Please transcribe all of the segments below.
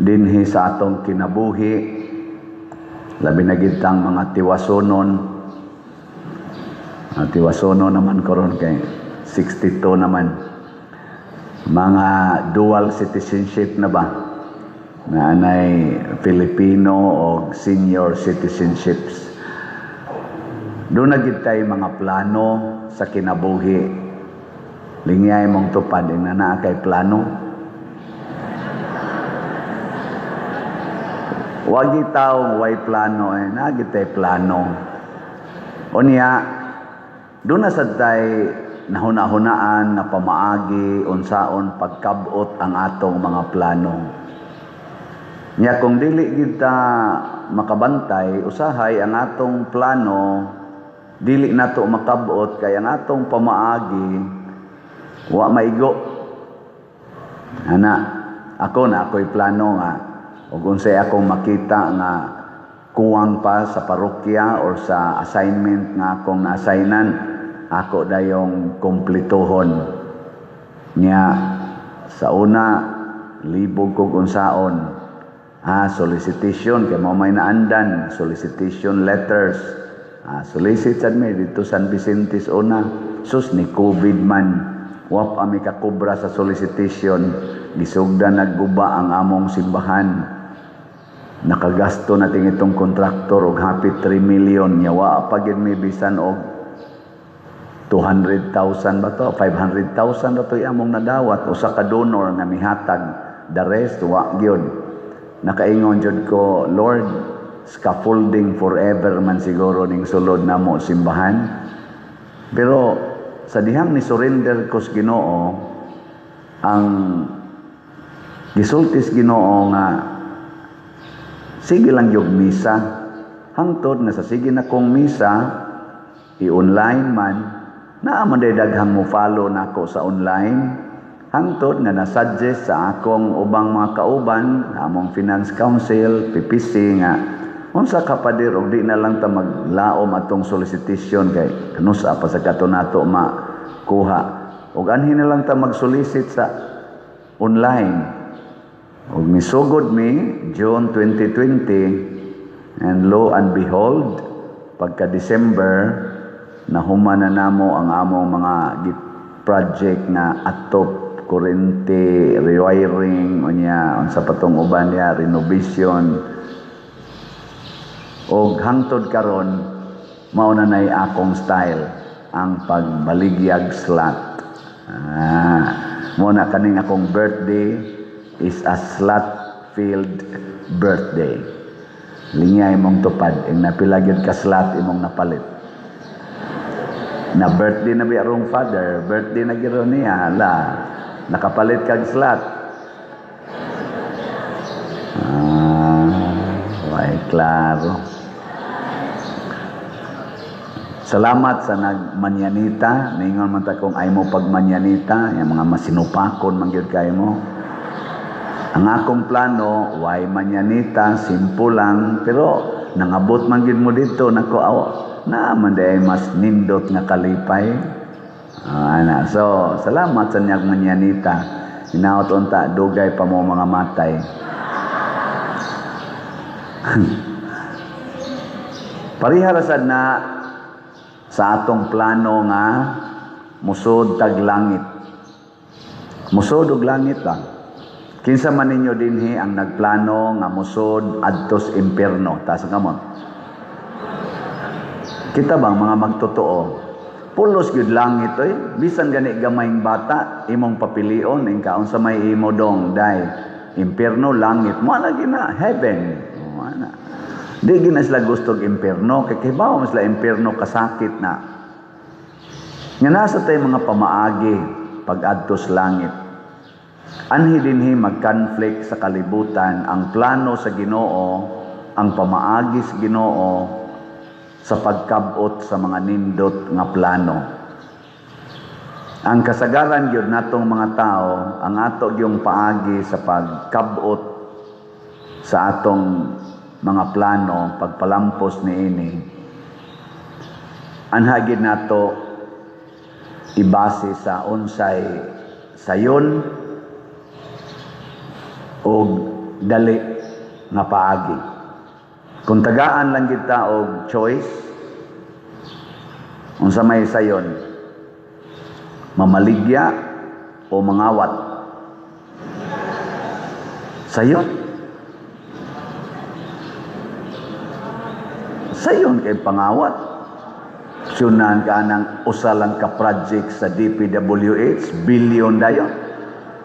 Dinhi sa atong kinabuhi, labi na gid tang mga tiwasonon. Tiwasonon naman karon kay 62 naman. Mga dual citizenship na ba? Na anay Filipino o senior citizenships. Duna na gid tay mga plano sa kinabuhi. Lingyay mong tupad ing naa kay plano. Wagi taong way plano eh, naa gid tay plano. Unya, duna sad tay nahuna-hunaan nga pamaagi unsaon pagkabot ang atong mga plano. Nya kung dili gid ta makabantay, usahay ang atong plano dili nato makabot kay ang atong pamaagi wa maigo. Ana, ako na ako'y plano nga ug unsay akong makita nga kuwang pa sa parokya or sa assignment nga akong na-assignan, ako dayong kumplituhon. Nya sa una libog kog unsaon. Solicitation kay mao may naandan, solicitation letters. Solicit sad mi dito San Vicente una. Sus, ni COVID man. Wa pa mi kakubra sa solicitation. Gisugdan nagguba ang among simbahan. Nakagasto natin itong kontraktor og hapit 3 million nya wa pa gyud mi bisan og 200,000 ba to, 500,000 ba to among nadawat, usa ka donor nga mihatag, the rest wa gyud. Nakaingon jud ko, "Lord, scaffolding forever man siguro ning sulod namo simbahan." Pero sa dihang ni surrender ko sa Ginoo, ang gisultis Ginoo nga sige lang yung misa, hangtod nga sa sige na kong misa i-online man, naa man day daghang mo follow nako sa online, hangtod nga na-suggest sa akong ubang mga kauban, among Finance Council, PPC, nga unsa ka, pader, og di na lang ta maglaom atong solicitation kay kanusa pa sa kato nato makuha, og anhi na lang ta mag-solicit sa online. Og misugod mi June 2020, and lo and behold, pagka December nahuman na namo ang among mga project nga atop kurente, rewiring, unya unsa pa tong uban niya, renovation. Og hangtod karon mao na nay akong style ang pagbaligyag slot. Mo na kaning akong birthday is a slot filled birthday. Lingay mong tupad ing napila gyud ka slot imong napalit. Na birthday na bi arong father, birthday na giro niya, la nakapalit kag slot. Way klaro. Salamat sa nagmanyanita. Ningon man ta kung ay mo pagmanyanita, yung mga masinupakon man gyud kayo mo. Ang akong plano, way manyanita, simple lang, pero nangabot man gyud mo dito, nako aw, na man day mas nindot nga kalipay. Ana. So, salamat sa niyang manyanita. Hinaot unta dugay pa mo mga matay. Pareha ra sad na sa atong plano nga musod tag langit. Musod og langit lang. Kinsa man ninyo dinhi ang nagplano nga musod adtos impierno? Taas ang kamot. Kita bang mga magtotoo? Pulos gyud langit oy. Bisan gani gamayng bata imong papilion ing kaon sa may imo dong dai. Impierno, langit mo na gina heaven. Mo na. Di gina sila gusto og impierno kay kibaw man sila impierno kasakit na. Nga nasa tay mga pamaagi pag-adtos langit. Anhi dinhi mag-conflict sa kalibutan ang plano sa Ginoo, ang pamaagi sa Ginoo sa pagkabot sa mga nindot nga plano. Ang kasagaran gyud natong mga tao, ang ato gyung paagi sa pagkabot sa atong mga plano, pagpalampos niini, anha gyud nato ibase sa unsay sayon og dali nga paagi. Kung tagaan lang kita og choice, unsa may sayon? Mamaligya o mangawat? Sayon. Sayon kay pangawat. Sunan ka ng usa lang ka project sa DPWH, billion dayon.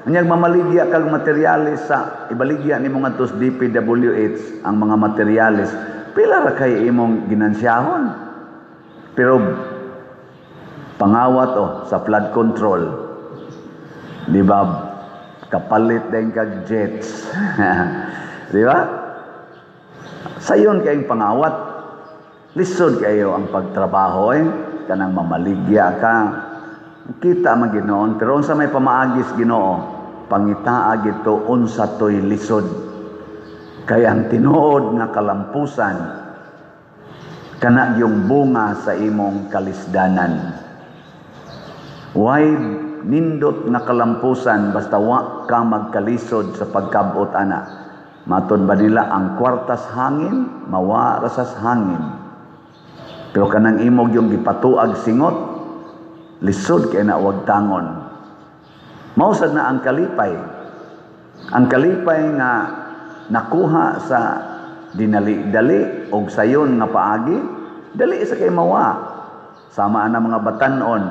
Unyag mamaligya kag materyales sa ibaligya nimo ngadto sa DPWH ang mga materyales, pila ra kay imong ginansiyahon. Pero pangawat oh sa flood control. Di ba? Kapalit din kag jets. Di ba? Sayon kayong pangawat. Lisod kayo ang pagtrabaho eh. Kanang mamaligya ka. Kita man Ginoo, pero unsa may pamaagis Ginoo? Pangitaa gito unsa toy lisod. Kay ang tinuod nga kalampusan kana yung bunga sa imong kalisdanan. Why nindot nga kalampusan basta wa ka magkalisod sa pagkabot ana? Matod ba nila ang kwartas hangin, mawa ra sas hangin. Pero kanang imog yung gipatuag singot, lisod kay na wag tangon. Mausad na ang kalipay. Ang kalipay nga nakuha sa dinali-dali og sayon nga paagi, dali sa kay mawa. Sama na mga batanon,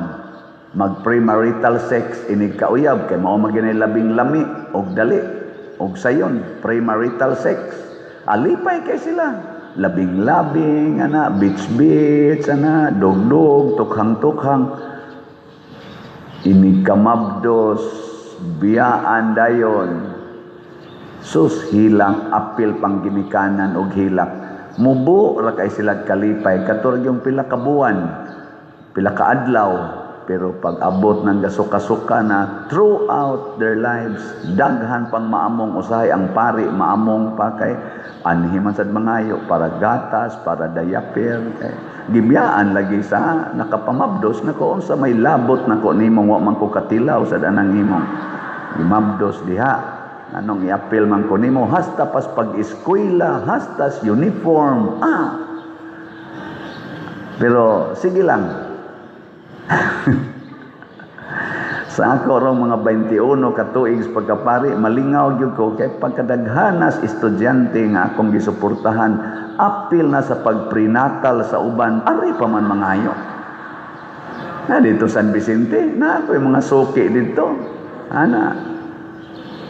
mag premarital sex inig kauyab kay mao man gyud labing lami og dali og sayon premarital sex. Alipay kay sila, labing-labing ana, beach-beach ana, dog-dog, tukhang-tukhang. Inig kamabdos, biyaan dayon. Sus, hilang apil pang ginikanan og hilak. Mubo ra kay sila kalipay kator yung pila ka buwan, pila ka adlaw, pero pag abot ng gasuka-suka na throughout their lives, daghan pang maamong usahay ang pari, maamong pa kay anhi man sad mangayo para gatas, para diaper, kay gibiyaan lagi sa nakapamabdos na ko unsa may labot na ko nimong wa man ko katilaw sa danang imong gimabdos diha. Anong iapil man ko nimo hasta pas pag-eskwela, hasta uniform. Pero sige lang. Sa ako rong mga 21 ka tuig sa pagkapari, malingaw gyud ko kay pagkadaghanas estudyante nga akong gisuportahan, apil na sa pagprenatal sa uban, ari pa man mangayo. Na dito San Vicente, na ako yung mga suki dito. Ana,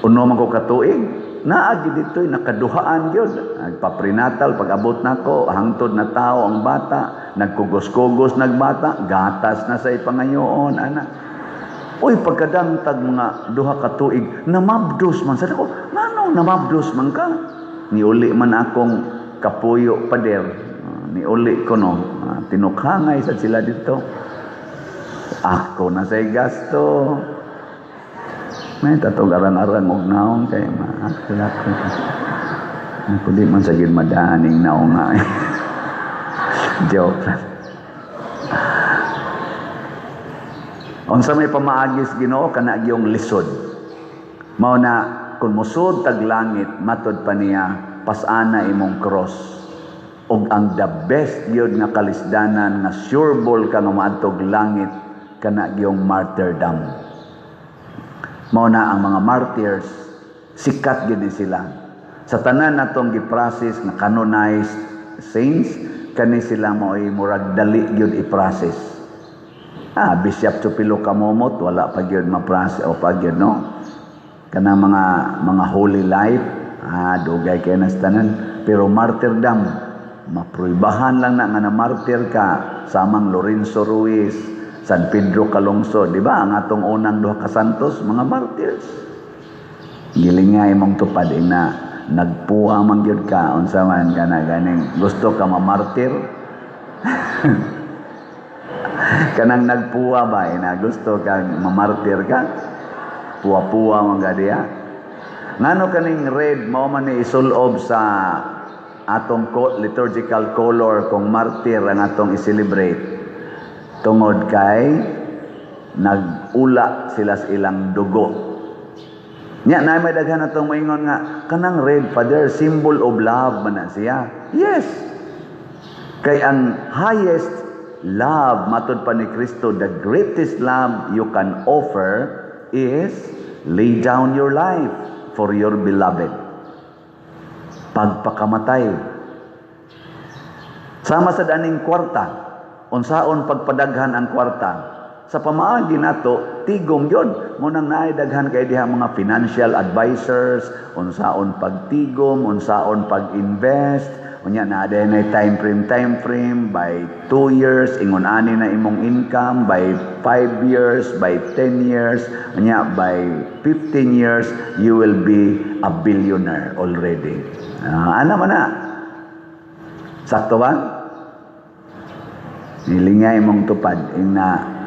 uno man ko katuig, naagi dito nakaduhaan gyud. Nagpa-prenatal pag abot nako, hangtod na tao ang bata, nagkugos-kugos nagbata, gatas na sa ipangayoon ana. Uy, pagkadangtag mga duha ka tuig, namabdos man sa ako. Ngano namabdos man ka? Niuli man akong kapuyo pader. Niuli ko no. Tinukhangay sa sila dito. Ako na say gasto. May tatog arang-arang og naong kay maakla ko. Ako di man sa gid madaning naong nga. Joke lang. Unsa may pamaagis Ginoo kana gyung lisod. Mao na kun mosud tag langit matod pa niya pasana imong cross. Og ang the best gyud nga kalisdanan nga sure ball ka nga maadtog langit kana gyung martyrdom. Mao na ang mga martyrs sikat gyud ni sila. Sa tanan natong gi-process nga canonized saints kani sila maoy murag dali gyud i-process. Bishop Chupilo Kamomot wala pa gyud ma-process o pa gyud no. Kana mga holy life, dugay kay nas tanan, pero martyrdom mapruibahan lang na nga na martyr ka samang Lorenzo Ruiz, San Pedro Calungsod, di ba? Ang atong unang duha ka santos, mga martyrs. Giling nga imong tupad ina, nagpuwa man gyud ka unsa man kana ganing gusto ka mamartir. Kanang nagpuwa ba ina gusto ka mamartir ka? Puwa-puwa man ka diya. Ngano kaning red mao man ni isulob sa atong liturgical color kung martir ang atong i-celebrate? Tungod kay nag-ula sila sa ilang dugo. Nya na may daghan atong maingon nga kanang red, Father, symbol of love man na siya. Yes. Kay ang highest love, matud pa ni Kristo, the greatest love you can offer is lay down your life for your beloved. Pagpakamatay. Sama sa daning kwarta, unsaon pagpadaghan ang kwarta? Sa pamaagi nato, tigom yun. Munang naay daghan kay diha mga financial advisors, unsaon pagtigom, unsaon pag-invest, unya na na time frame by 2 years ingon ani na imong income, by 5 years, by 10 years, unya by 15 years you will be a billionaire already. Ana man na. Sakto ba? Nilingay imong tupad ing na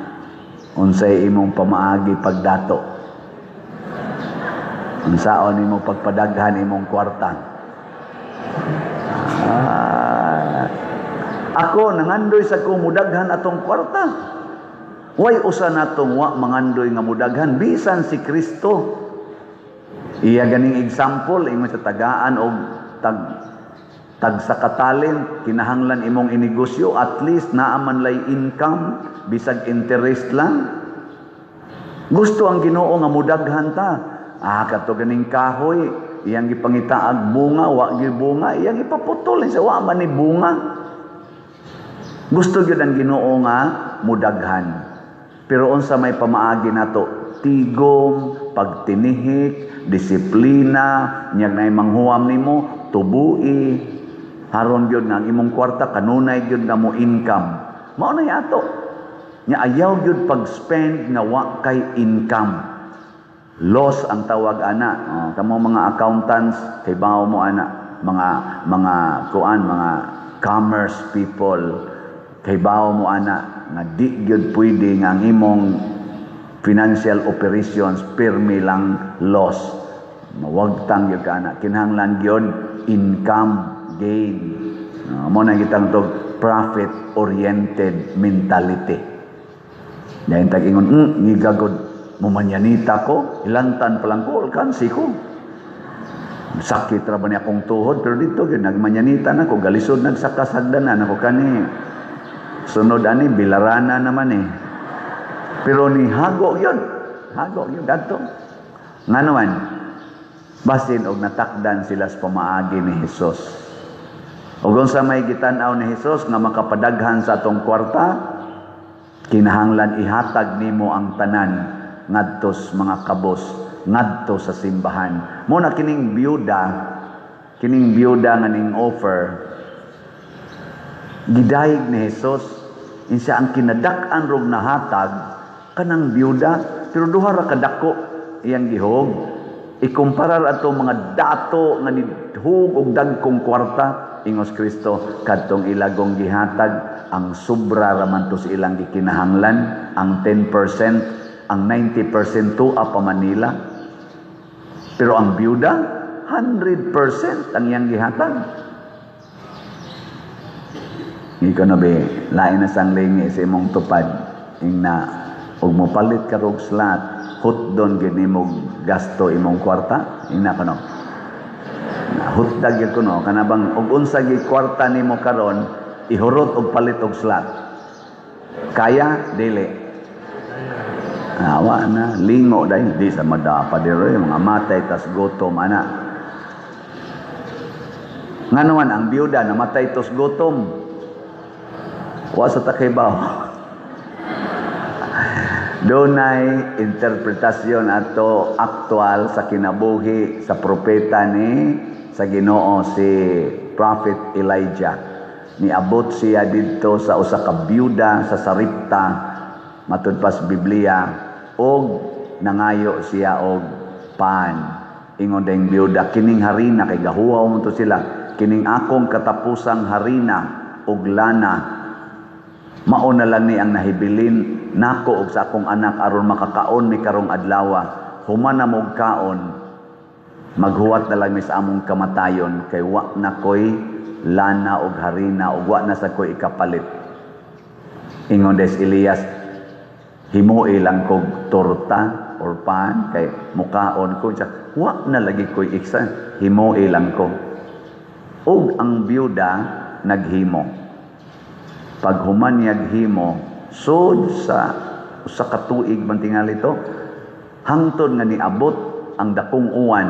unsay imong pamaagi pagdato, unsaon imo pagpadaghan imong kwarta. Ako nangandoy sa ko mudaghan atong kwarta. Way usa natong wa mangandoy nga mudaghan, bisan si Kristo. Iya ganing example, ingon sa tagaan og tag tag sa katalent, kinahanglan imong inegosyo, at least naa man lay income bisag interest lang. Gusto ang Ginoo nga mudaghan ta. Kato ganing kahoy, iyang gipangitaag bunga, wa gyud bunga, iyang ipaputol sa wa man ni bunga. Gusto gyud ang Ginoo nga mudaghan. Pero unsa may pamaagi nato? Tigom, pagtinihik, disiplina, nyag nay manghuam nimo, tubui haron gyud nga ang imong kwarta kanunay gyud nga mo income. Mao na ato. Nya ayaw gyud pag-spend nga wa kay income. Loss ang tawag ana. Oh, kamo mga accountants kay bawo mo ana, mga kuan, mga commerce people kay bawo mo ana nga di gyud pwede nga ang imong financial operations pirmi lang loss. Mawagtang gyud ka ana. Kinahanglan gyud income gain. Mo na kitang to profit oriented mentality. Dahil tag ingon, ngigagod mumanyanita ko, ilantan pa lang ko, alkansi ko. Sakit ra ba ni akong tuhod, pero dito gyud nagmanyanita na ko, galisod nagsakasagdanan ako kani. Sunod ani bilarana naman eh. Pero ni hago yun. Hago yun kadto. Ngano man, basin og natakdan sila sa pamaagi ni Jesus. Ug unsa may gitan-aw ni Jesus nga makapadaghan sa atong kwarta, kinahanglan ihatag nimo ang tanan ngadto sa mga kabos, ngadto sa simbahan. Mo na kining biyuda nga ning offer, gidayeg ni Jesus insa ang kinadak-an rog nahatag kanang biyuda, pero duha ra kadako iyang gihog ikumparar ato mga dato nga nihug og dagkong kwarta. Ingos Kristo, kadtong ilagong gihatag, ang sobra ra man to sa ilang gikinahanglan, ang 10%. Ang 90% tuwa pa Manila, pero ang biyuda, 100% ang iyang gihatag. Ikaw na be, lain na sang lingi sa imong tupad. Ing na, ug mo palit ka rog slot, hotdon gyud nimo gasto imong kwarta. Ing na kuno. Na hotdog gyud kuno, kana bang og unsa gyud kwarta nimo karon, ihurot og palit og slot. Kaya dili. Awa na, lingo dahil di sa madapa diri mga matay tas gutom ana. Ngano man ang biyuda namatay tos gutom? Wa sa takibaw. Dunay interpretasyon ato aktual sa kinabuhi sa propeta ni sa Ginoo, si Prophet Elijah. Niabot siya didto sa usa ka biyuda sa Sarepta, matud pa sa Biblia, og nangayo siya og pan. Ingon ding biyuda, "Kining harina," kay gahuwaw mo to sila, "kining akong katapusang harina og lana, mao na lang ni ang nahibilin nako og sa akong anak aron makakaon mi karong adlaw. Human na mo'g kaon, maghuwat na lang mi sa among kamatayon kay wa na koy lana og harina ug wa na sa koy ikapalit." Ingon des Elias, "Himoi lang kog torta." or pan kay mukaon ko siya. Wa na lagi ko'y iksa, himoi lang ko. Ug ang byuda naghimo. Pag human niyag himo, sud sa usa ka tuig man tingali to, hangtod nga niabot ang dakong uwan,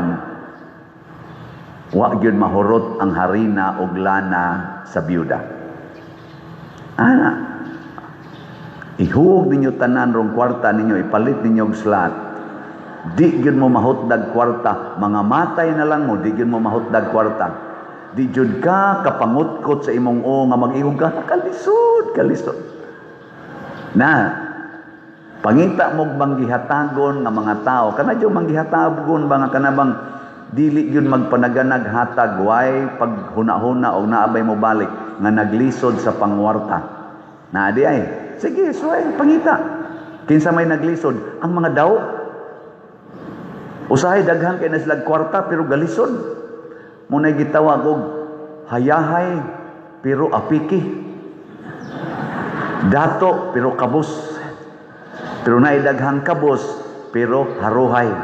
wa gyud mahurot ang harina og lana sa byuda. Ana, ihuog ninyo tanan rong kwarta ninyo, ipalit ninyo og slot. Di gyud mo mahutdag kwarta, mga matay na lang mo, di gyud mo mahutdag kwarta. Di jud ka kapangutkot sa imong o nga mag-ingon ka, kalisod, kalisod. Na, pangita mo manggihatagon nga mga tao, kana jud manggihatagon ba nga kana bang dili gyud magpanaganag hatag, way paghuna-huna og naabay mo balik nga naglisod sa pangwarta. Na di ay, sige, suway, pangita. Kinsa may naglisod? Ang mga daw. Usahay daghan kay na sila kwarta pero galisod. Muna'y gitawag og hayahay pero apiki. Dato pero kabus. Pero naay daghang kabus pero haruhay.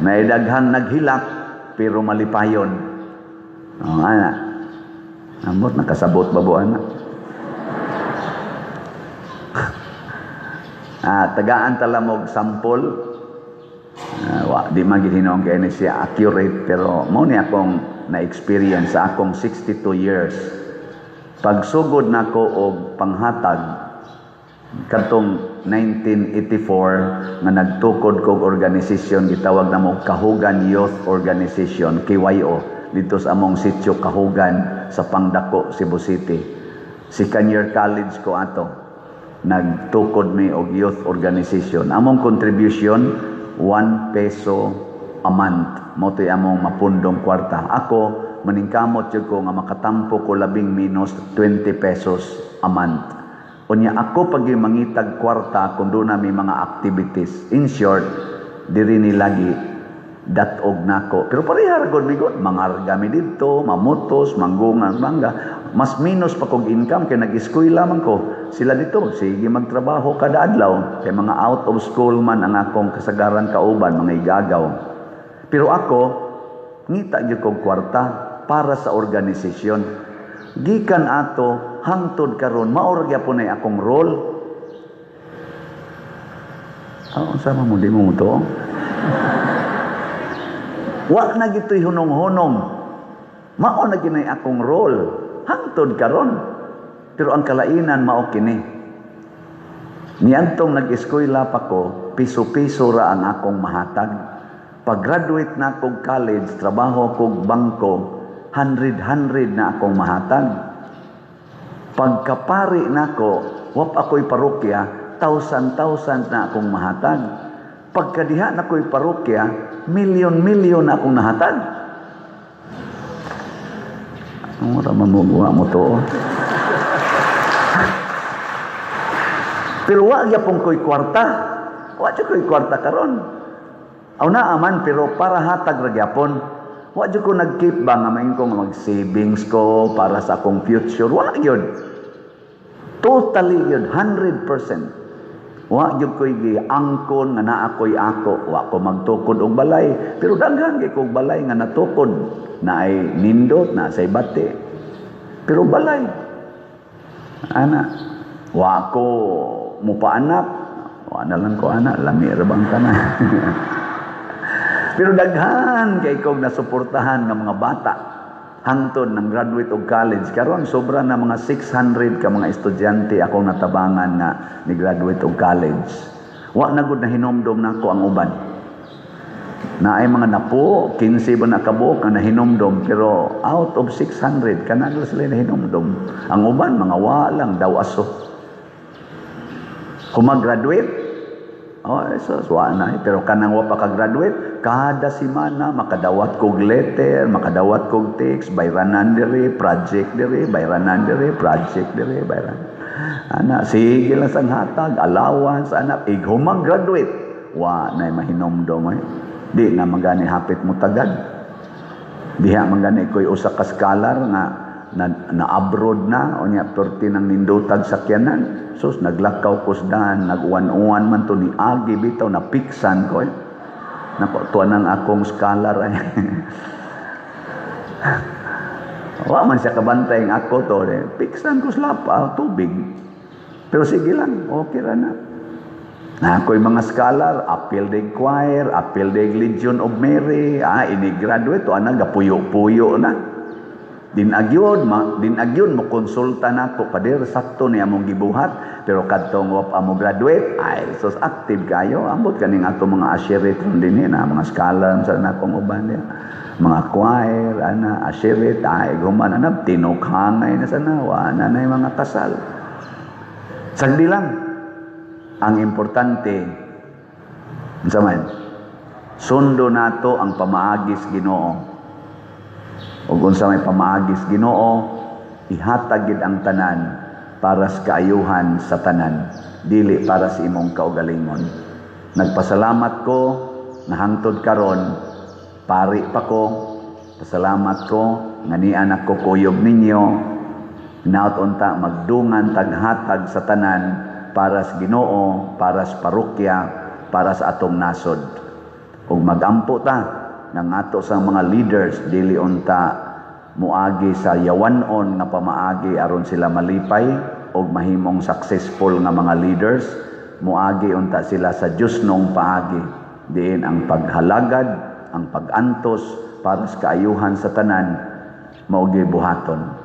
Naay daghang naghilak pero malipayon. Oh, ana. Amot nakasabot ba bo ana? Tagaan talamog sampol. Wa di man gid hinuon kay ni siya accurate, pero mao ni akong na-experience sa akong 62 years. Pagsugod nako og panghatag kadtong 1984 nga nagtukod kog organisasyon gitawag namo Kahugan Youth Organization, KYO, dito sa among sitio Kahugan sa Pangdako, Cebu City. Second year college ko ato, nagtukod mi og youth organization. Among contribution 1 peso a month, mo to'y among mapundong kwarta. Ako maningkamot jud ko nga makatampo ko labing minus 20 pesos a month. Unya ako pag mangitag kwarta kung doon na may mga activities. In short, diri ni lagi datog nako. Pero pareha ra gud mi gud, mangarga mi didto, mamutos, manggungan, mangga. Mas minus pa kog income kay nag-eskwela man ko. Sila dito, sige magtrabaho kada adlaw. Kay mga out of school man ang akong kasagaran kauban, mga igagaw. Pero ako, ngita gyud kog kwarta para sa organisasyon. Gikan ato hangtod karon mao ra gyapon nay akong role. Ah, unsa man mo di mo to? Wa na gito'y hunong-hunong. Mao na ginay akong role hangtod karon. Pero ang kalainan mao kini. Niadtong nag-eskwela pa ko, piso-piso ra ang akong mahatag. Pag-graduate na kog college, trabaho kog bangko, hundred-hundred na akong mahatag. Pagkapari nako, wap ako'y parokya, thousand-thousand na akong mahatag. Pagkadiha na ko'y parokya, milyon-milyon na akong nahatag. Ang wala man mo, mo to. Pero wa gyapon ko'y kwarta. Wa jud ko'y kwarta karon. Aw naa man, pero para hatag ra gyapon. Wa jud ko nag-keep ba nga maingko nga mag-savings ko para sa akong future. Wa gyud. Totally gyud, 100%. Wa gyud ko'y giangkon nga naa ko'y ako. Wa ko magtukod og balay, pero daghan kay kog balay nga natukod. Naay nindot, naa say bati. Pero balay. Ana, wa ko mupaanak. Wa na lang ko ana, lami ra bang tanan. Pero daghan kay kog nasuportahan nga mga bata hangtod ng graduate og college. Karon sobra na mga 600 ka mga estudyante akong natabangan nga ni graduate og college. Wa na gud na hinumdom nako ang uban. Naay mga napo, 15 ba na kabuok nga nahinumdom, pero out of 600 kana na sila nahinumdom. Ang uban mga wa lang daw aso. Kung mag-graduate, oh, so, wa na. Pero kanang wa pa ka-graduate, kada semana makadawat kog letter, makadawat kog text, bayranan diri, project diri, bayranan diri, project diri, bayran. Ana, sige lang sang hatag, allowance, ana, ig humag-graduate, wa na mahinomdom eh. Di na magani hapit mo tagad. Diha magani ko'y usa ka scholar nga na abroad na, o niya, perti ng nindutag sakyanan. Sus, naglakaw ko sa daan, nag-uwan-uwan man to, ni agi bitaw, napiksan ko eh. Nako, tuwa nang akong scholar ay. Wa man siya kabantay ang ako to. Eh. Piksan ko sa lapa, tubig. Pero sige lang, okay ra na. Na ako'y mga scholar, apil day choir, apil day Legion of Mary, ini-graduate, to ana gapuyo-puyo na. Din agyod, din agyod mo konsulta nako, "Pader, sakto ni among gibuhat?" Pero kadtong wa pa mo graduate, ay sus, active kayo. Ambot kaning ato mga usherette ron dinhi na mga scholar sa nakong uban niya. Mga choir, ana, usherette, ay human ana tinukhangay na sana, wa na na mga kasal. Sagdi lang. Ang importante, unsa man? Sundo nato ang pamaagis Ginoo. Ug unsa may pamaagis Ginoo, ihatag gid ang tanan para sa kaayuhan sa tanan, dili para sa imong kaugalingon. Nagpasalamat ko na hangtod karon pari pa ko. Pasalamat ko nga nian ako kuyog ninyo. Hinaot unta magdungan taghatag sa tanan para sa Ginoo, para sa parokya, para sa atong nasod. Ug magampo ta ng ato sa mga leaders, dili unta muagi sa yawanon nga pamaagi aron sila malipay og mahimong successful nga mga leaders. Muagi unta sila sa Diyosnong paagi, diin ang paghalagad, ang pagantos para sa kaayuhan sa tanan mao buhaton.